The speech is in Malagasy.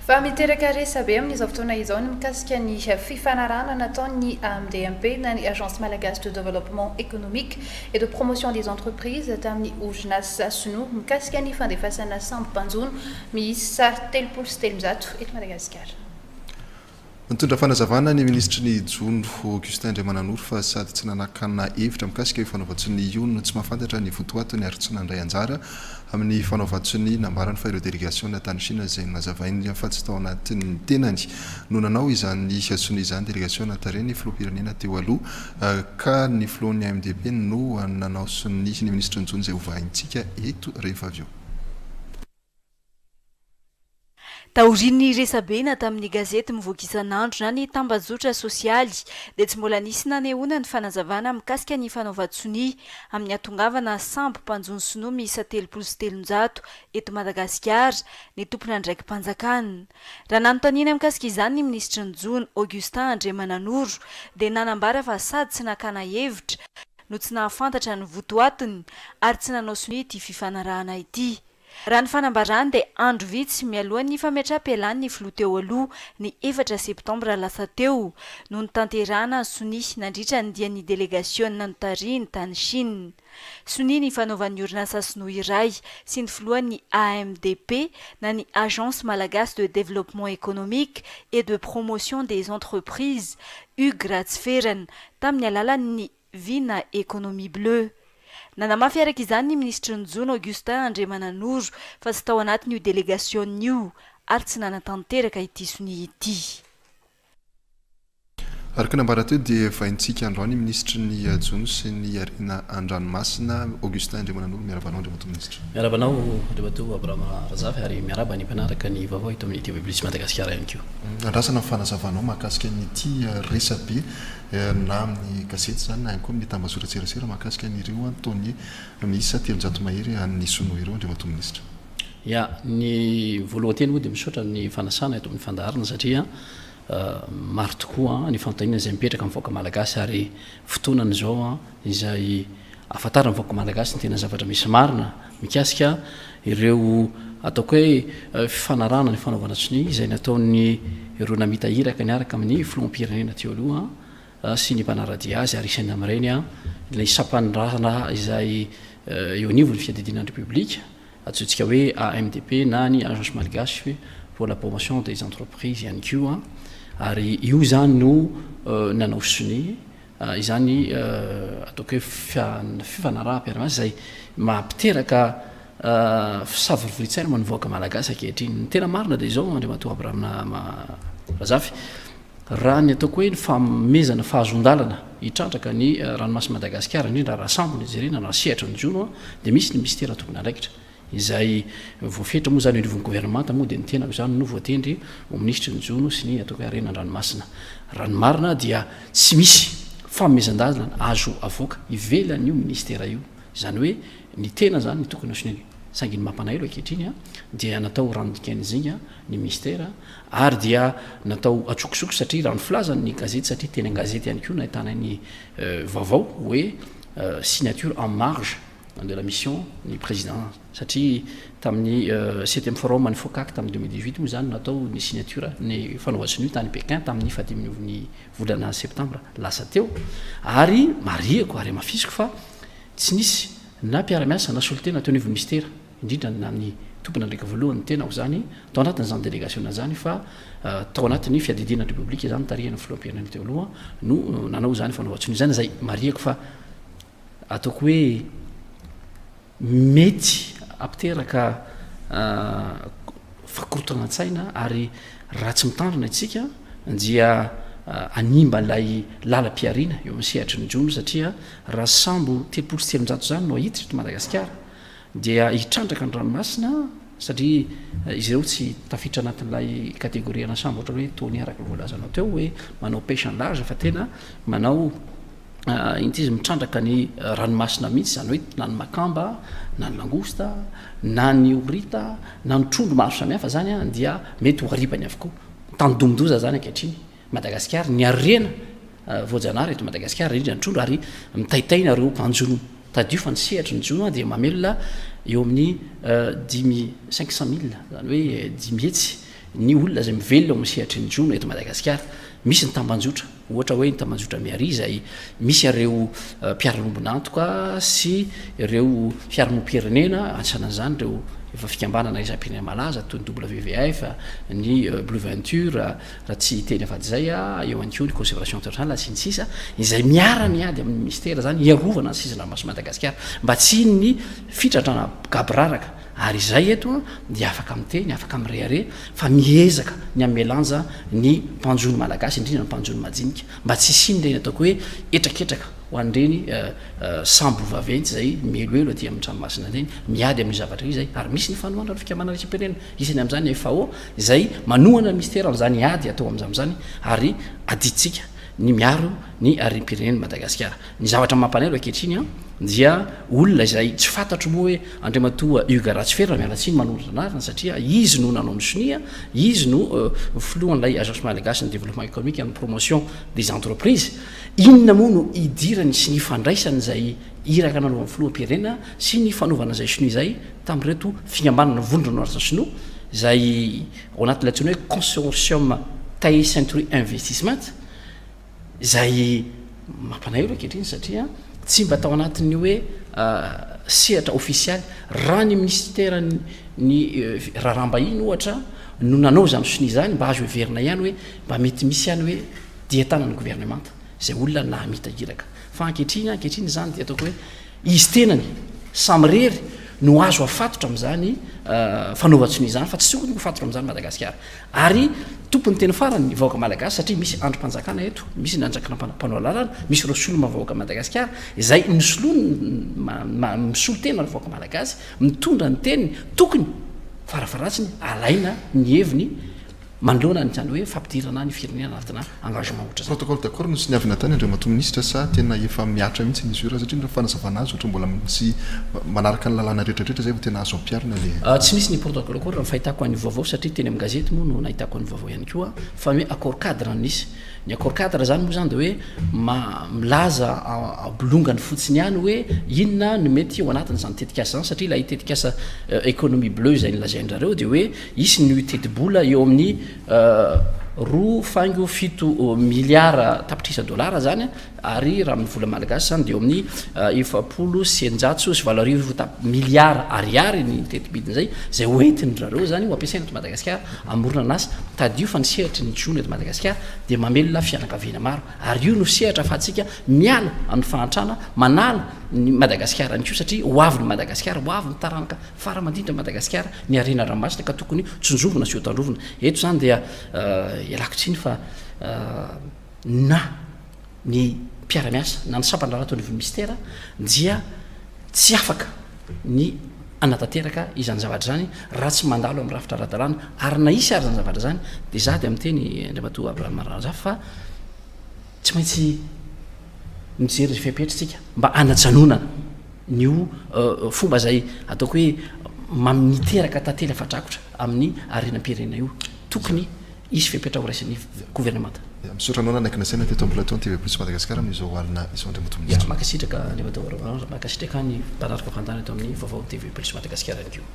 Fa miteraka resabe amin'izao fotoana izao ny mikasika ny fifanarahana nataon'ny AMDMP na ny Agence Malagasy de Développement Économique et de Promotion des Entreprises tamin'ny orinasa sinoa mikasika ny fandefasana sambo mpanjono miisa 330 eto Madagasikara. Nitondra fanazavana ny minisitry ny Jono, Augustin Andriamananoro fa sady tsy nanakana hevitra mikasika io fanaovan-tsonia io no tsy mahafantatra ny votoatiny ary tsy nandray anjara amin'ny fanaovan-tsonia. Nambarany fa ireo delegasiona tany Chine izay nozavainy fa tsy tao anatin'ny tenany no nanao izany sonia izany, delegasiona tarihin'ny filoham-pirenena teo aloha ka ny filohan'ny AMDP no nanao sonia ny minisitry ny Jono izay hovahintsika eto rehefa avy eo. Taorian'ny resabe na tamin'ny gazety mivoaka isan'andro na ny tambajotra sosialy dia tsy mbola nisy nanehoana ny fanazavana mikasika ny fanaovan-tsonia amin'ny hatongavana sambo mpanjono sinoa miisa 330 eto Madagasikara ny tompon'andraiki-panjakana. Raha nanontaniana mikasika izany ny minisitry ny jono Augustin Andriamananoro dia nanambara fa sady tsy nakana hevitra no tsy nahafantatra ny votoatiny ary tsy nanao sonia ity fifanarahana ity. Raha ny fanambarany dia andro vitsy mialohan'ny fametraham-pialan'ny filoha teo aloha ny efatra septambra lasa teo no notanterahana ny sonia nandritra ny dian'ny delegasiona notarihiny tany Chine. Sonia nifanaovan'ny orinasa sinoa iray sy ny filohan'ny AMDP na ny Agence Malagasy de Développement Économique et de Promotion des Entreprises, Hugues Ratsiferana, tamin'ny alalan'ny Vina Économie Bleue. Nanamafy araka izany ny minisitry ny Jono Augustin Andriamananoro fa tsy tao anatin'io delegasiona io ary tsy nanatanteraka ity sonia ity. Araka ny nambara teo dia vahintsika androany ny minisitry ny Jono sy ny Harena an-dranomasina, Augustin Andriamananoro. Miarahaba anao Andriamatoa Minisitra. Miarahaba anao Andriamatoa Abraham Razafy ary miarahaba ny mpanaraka ny vaovao eto amin'ny TV Plus Madagasikara ihany koa. Andrasana ny fanazavanao mahakasika an'ity resabe na amin'ny gazety izany na ihany koa amin'ny tambazotran-tserasera mahakasika an'ireo thonier miisa 300 mahery an'ny sinoa ireo, Andriamatoa Minisitra. Ya, ny voalohan-teny moa dia misaotra ny fanasana eto amin'ny fandaharana satria maro tokoa ny fanontaniana izay mipetraka amin'ny vahoaka malagasy ary fotoanany izao izay ahafantaran'ny vahoaka malagasy ny tena zavatra misy marina mikasika ireo ataoko hoe fifanarahana ny fanaovana sonia izay nataon'ny ireo namita iraka niaraka amin'ny filoham-pirenena teo aloha sy ny mpanara-dia azy ary isan'ny amin'ireny ilay sampandraharaha izay eo anivon'ny fiadidiana ny Repoblika antsointsika hoe AMDP na ny Agence Malgache pour la promotion des entreprises ihany koa ary io izany no nanao sonia Izany ataoko hoe fifanaraham-piaraha-miasa izay mampiteraka fisavorovorian-tsaina ho an'ny vahoaka malagasy ankehitriny. Ny tena marina dia izao Andriamatoa Abraham Razafy, raha ny ataoko hoe ny fanomezana fahazoan-dalana hitrandraka ny ranomasin'i Madagasikara, indrindra raha sambo no jerena na sehatra ny jono dia misy ny minisitera tompon'andraikitra. Izay voafetra moa izany eo anivon'ny governemanta moa dia ny tenako izany no voatendry ho minisitry ny jono sy ny ataoko hoe harena an-dranomasina. Raha ny marina dia tsy misy fanomezan-dalana azo avoaka ivelan'io minisitera io. Izany hoe ny tena izany no tokony hosoniana. Saingy ny mampalahelo ankehitriny dia natao rano-dikain'ny zinga ny minisitera ary dia natao antsokosoko satria raha ny filazan'ny gazety satria teny an-gazety ihany koa nahitana ny vaovao hoe signature en marge de la mission ny président satria tamin'ny septième forum ny FOCAC tamin'ny 2018 moa izany natao ny signature ny fanaovan-tsonia tany Pékin tamin'ny fahadimy volana septembre lasa teo ary marihiko ary hamafisiko fa tsy nisy na mpiara-miasa na solontena teo anivon'ny ministera indrindra na ny tompon'andraikitra voalohany ny tenako izany tao anatin'izany délégation izany fa tao anatin'ny fiadidiana ny Repoblika izany tarihan'ny filoham-pirenena teo aloha no nanao izany fanaovan-tsonia izany izay marihiko fa Ataoko hoe mety hampiteraka fakorontanan-tsaina ary raha tsy mitandrina isika dia hanimba ilay lalam-pihariana eo amin'ny sehatry ny jono satria raha sambo 330 izany no hiditra eto Madagasikara dia hitrandraka ny ranomasina satria izy ireo tsy tafiditra anatin'ilay catégorie ana sambo ohatra hoe thonier araka ny voalazanao teo hoe manao pêche en large fa tena manao Inty izy mitrandraka ny ranomasina mihitsy, izany hoe na ny makamba, na ny langosta, na ny horita, na ny trondro maro samihafa izany dia mety ho haribany avokoa. Tandindomin-doza izany ankehitriny Madagasikara, ny harena voajanahary eto Madagasikara, indrindra ny trondro ary mitaitaina ireo mpanjono. Tadidio fa ny sehatry ny jono dia mamelona eo amin'ny dimy cinq cent mille, izany hoe 500. ny olona izay mivelona eo amin'ny sehatry ny jono eto Madagasikara. Misy ny tambanjotra, ohatra hoe ny tambanjotra Miaria izay misy ireo mpiara-miombon'antoka sy ireo fiarahamonim-pirenena, anisan'izany ireo efa fikambanana iraisam-pirenena malaza toy ny WWF, ny Blue Venture, raha tsy hiteny afa-tsy izay, eo ihany koa ny Conservation International sy ny sisa, izay miara-miady amin'ny minisitera izany hiarovana ny sisin-dranomasin'i Madagasikara mba tsy hisian'ny fitratrana gaboraraka. Ary izay eto dia afaka miteny, afaka mirehareha fa miezaka ny hanome lanja ny mpanjono malagasy, indrindra ny mpanjono majinika, mba tsy hisian'ireny ataoko hoe hetraketraka ho an'ireny sambo vaventy izay mihelohelo aty amin'ny ranomasina ireny, miady amin'io zavatra io izay. Ary misy ny fanohanana ny fikambanana iraisam-pirenena, isany amin'izany ny FAO izay manohana ny minisitera amin'izany ady atao amin'izany ary adidintsika ny miaro ny harem-pirenen'i Madagasikara. Ny zavatra mampalahelo ankehitriny dia olona izay tsy fantatro moa hoe Andriamatoa Hugues Ratsiferana, miala tsiny manoratra anarana satria izy no nanao ny sonia, izy no filohan'ilay Agence Malagasy ny Développement Économique and Promotion des Entreprises. Inona moa no idirany sy ny ifandraisany izay iraka nanaovan'ny filoham-pirenena sy ny fanaovana izay sonia izay tamin'ireto fikambanana vondron'orinasa sinoa izay ao anatin'ilay antsoina hoe Consortium Thai Century Investissement? Izay mampalahelo ankehitriny satria tsy mba tao anatin'ny hoe sehatra ofisialy. Raha ny minisiteran'ny raharaham-bahiny ohatra no nanao izany sonia izany, mba azo heverina ihany hoe mba mety misy ihany hoe dian-tanan'ny governemanta izay olona nahamita iraka. Fa ankehitriny, ankehitriny izany dia ataoko hoe izy tenany samirery no azo afatotra amin'izany fanaovan-tsonia izany fa tsy tokony ho fatotra amin'izany Madagasikara. Ary tompon'ny teny farany ny vahoaka malagasy satria misy andrim-panjakana eto, misy ny anjakana mpanao lalàna, misy ireo solombavambahoaka Madagasikara izay nisoloa misolo tena ny vahoaka malagasy, mitondra ny teniny, tokony farafaharatsiny alaina ny heviny manoloana an'izany hoe fampidirana ny firenena anatina engagement ohatr'izany. Protocole d'accord no soniavina tany Andriamatoa Minisitra sa tena efa mihatra mihitsy izy io raha satria ny fanazavana azy ohatra mbola misy manaraka ny lalàna rehetra rehetra izay vao tena azo ampiharina le. Tsy misy ny protocole accord raha ny fahitako an'ny vaovao satria teny amin'ny gazety moa no nahitako an'ny vaovao ihany koa fa ny hoe accord cadre no nisy. Ny accord cadre zany moa zany dia hoe milaza bolongany fotsiny ihany hoe inona no mety ao anatin'izany tetikasa izany satria ilay tetikasa économie bleue izay nolazain-drareo dia hoe hisy ny tetibola eo amin'ny 2.7 miliara tapitrisa dolara zany ary raha amin'ny vola malagasy izany dia eo amin'ny 8640 tap miliara ariary ny tetibidin'izay, izay ho entin-dry zareo izany ho ampiasaina eto Madagasikara hamoronana asa. Tadidio fa ny sehatry ny jono eto Madagasikara dia mamelona fianakaviana maro ary io no sehatra ahafahantsika miala amin'ny fahantrana, manala ny Madagasikara ihany koa satria ho avin'i Madagasikara, ho avin'ny taranaka fara aman-dindra Madagasikara ny harena an-dranomasina ka tokony tsinjovina sy hotandrovina. Eto izany dia ialako tsiny fa na ny mpiara-miasa na ny sampan-draharaha teo anivon'ny minisitera dia tsy afaka ny hanatanteraka izany zavatra izany raha tsy mandalo amin'ny rafitra ara-dalàna ary na hisy ary izany zavatra izany dia za dia miteny Andriamatoa Abraham Razafy fa tsy maintsy mijery izay fepetra isika mba hanajanonana ny fomba izay ataoko hoe miteraka tantely afa-drakotra amin'ny harenam-pirenena io tokony Hisy fepetra horaisin'ny governemanta. Misaotra anao nanaiky nasaina teto amin'ny plateau ny TV Plus Madagascar amin'izao alina izao Andriamatoa Minisitra. Mankasitraka Andriamatoa Raovaranjo, mankasitraka ny mpanaraka fandana eto amin'ny vaovao TV Plus Madagascar ihany koa.